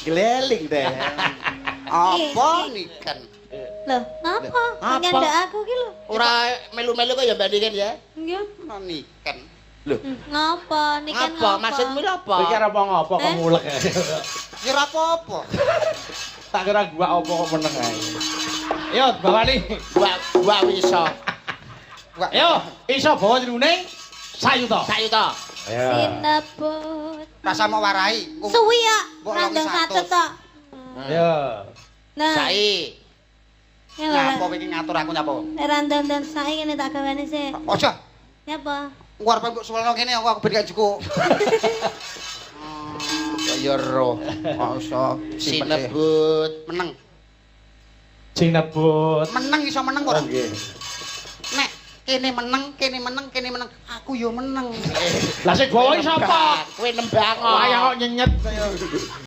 Gleling deh. Apa niken? Loh, ngapa? Apa? Nyandak aku ki lho. Ora melu-melu kok ya Mbak Niken ya. Nggih. No niken. Ngapa? Niken Ngapa? Maksudmu lho apa? Iki arep ngopo kok Eh? mulek. Ya ora apa-apa. Tak kira gua apa kok meneng ae. Yo, bawani. Gua gua iso. Wah. Yo, iso bawa jroning sayuta. Sayuta. Ayo. Sinebut. Rasa mau warai. Suwi ya, Mbok randang longi satu tok. Yo. Nah, Sai. ya lho. Nyapa kowe iki ngatur aku nyapa? Nek randang dan sae ngene tak gawane sik. Aja. Nyapa? Engko arep mbok suwelno kene aku ben gak cukup. Kok ya roh. Kok iso Sinebut. Meneng. Sinebut. Meneng iso meneng Oh ora? nggih. Nek kene meneng, kene meneng, kene meneng, aku yo meneng. Lah sing gawa iki sapa? Kowe nembang. Wayang kok nyenyet.